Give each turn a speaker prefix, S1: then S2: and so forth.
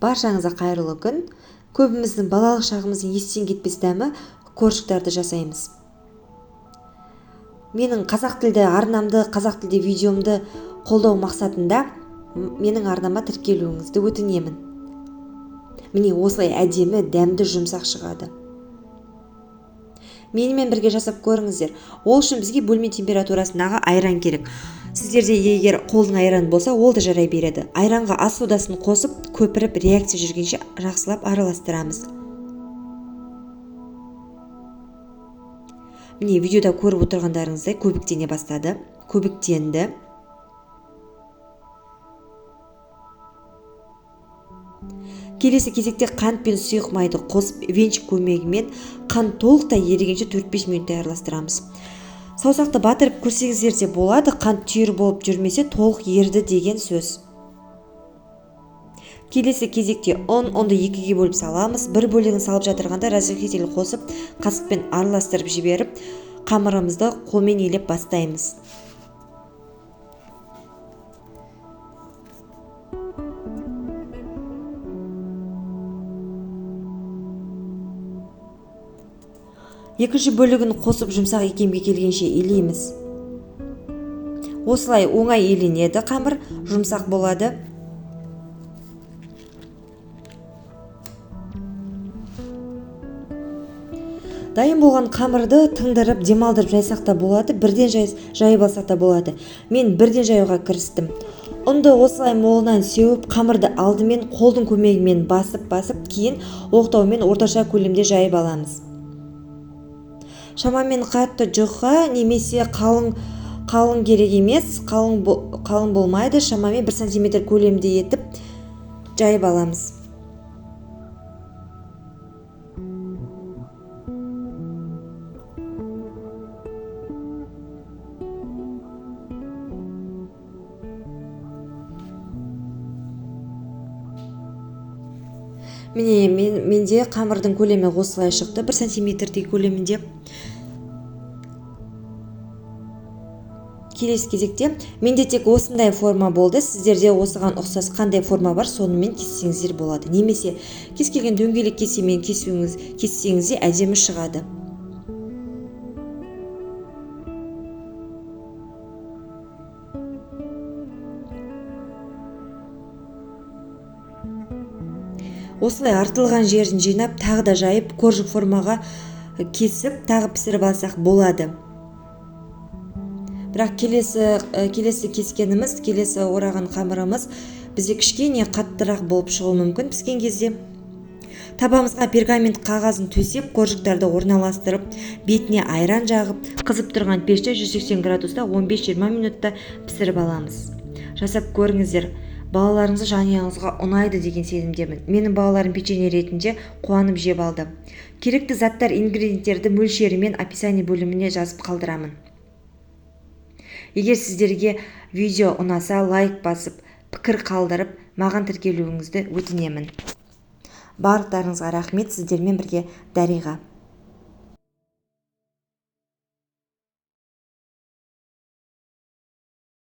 S1: Баршаңызға қайырлы күн. Көбіміздің балалық шағымыздың естен кетпес дәмі коржиктарды жасаймыз. Менің қазақ тілді арнамды, қазақ тілді видеомды қолдау мақсатында менің арнама тіркелуіңізді өтінемін. Міне осылай әдемі, дәмді, жұмсақ шығады. Менімен бірге жасап көріңіздер. Ол үшін бізге бөлме температурасындағы айран керек. Сіздерде егер қолдың айраны болса, ол да жарай береді. Айранға ас содасын қосып, көпіріп реакция жүргенше жақсылап араластырамыз. Міне видеода көріп отырғандарыңыздай көбіктене бастады. Көбіктенді. Келесі кезекте қант пен сұйық майды қосып, венчик көмегімен қант толықтай ерігенше 4-5 минуттай араластырамыз. Саусақты батырып көрсеңіздер де болады, қант түйір болып жүрмесе толық ерді деген сөз. Келесі кезекте ұнды екіге бөліп саламыз. Бір бөлігін салып жатырғанда разрыхлитель қосып, қасықпен араластырып жіберіп, қамырымызды қолмен илеп бастаймыз. Екінші бөлігін қосып жұмсақ икемге келгенше илейміз. Осылай оңай иленеді қамыр, жұмсақ болады. Дайын болған қамырды тыңдырып, демалдырып жайсақ та болады, бірден жайып алсақ та болады. Мен бірден жаюға кірістім. Ұнды осылай молынан сеуіп, қамырды алдымен қолдың көмегімен басып-басып, кейін оқтаумен орташа көлемде жайып аламыз. Шамамен қатты жұқа немесе қалың керек емес, қалың болмайды, шамамен 1 сантиметр көлемде етіп жайып аламыз. Міне, менде қамырдың көлемі осылай шықты, 1 сантиметрдей көлемінде. Келесі кезекте менде тек осындай форма болды. Сіздерде осыған ұқсас қандай форма бар, сонымен кессеңіздер болады. Немесе кез келген дөңгелек кесемен кессеңіз де әдемі шығады. Осылай артылған жерін жинап, тағы да жайып, коржик формаға кесіп, тағы пісіріп алсақ болады. Бірақ келесі кескеніміз, келесі ораған қамырымыз бізде кішкене қаттырақ болып шығуы мүмкін піскен кезде. Табамызға пергамент қағазын төсеп, коржиктарды орналастырып, бетіне айран жағып, қызып тұрған пеште 180 градуста 15-20 минутта пісіріп аламыз. Жасап көріңіздер. Балаларыңызды жанұяңызға ұнайды деген сенімдемін. Менің балаларым печенье ретінде қуанып жеп алды. Керекті заттар, ингредиенттерді мөлшерімен описание бөліміне жазып қалдырамын. Егер сіздерге видео ұнаса, лайк басып, пікір қалдырып, маған тіркелуіңізді өтінемін. Барлықтарыңызға рахмет, сіздермен бірге Дариға.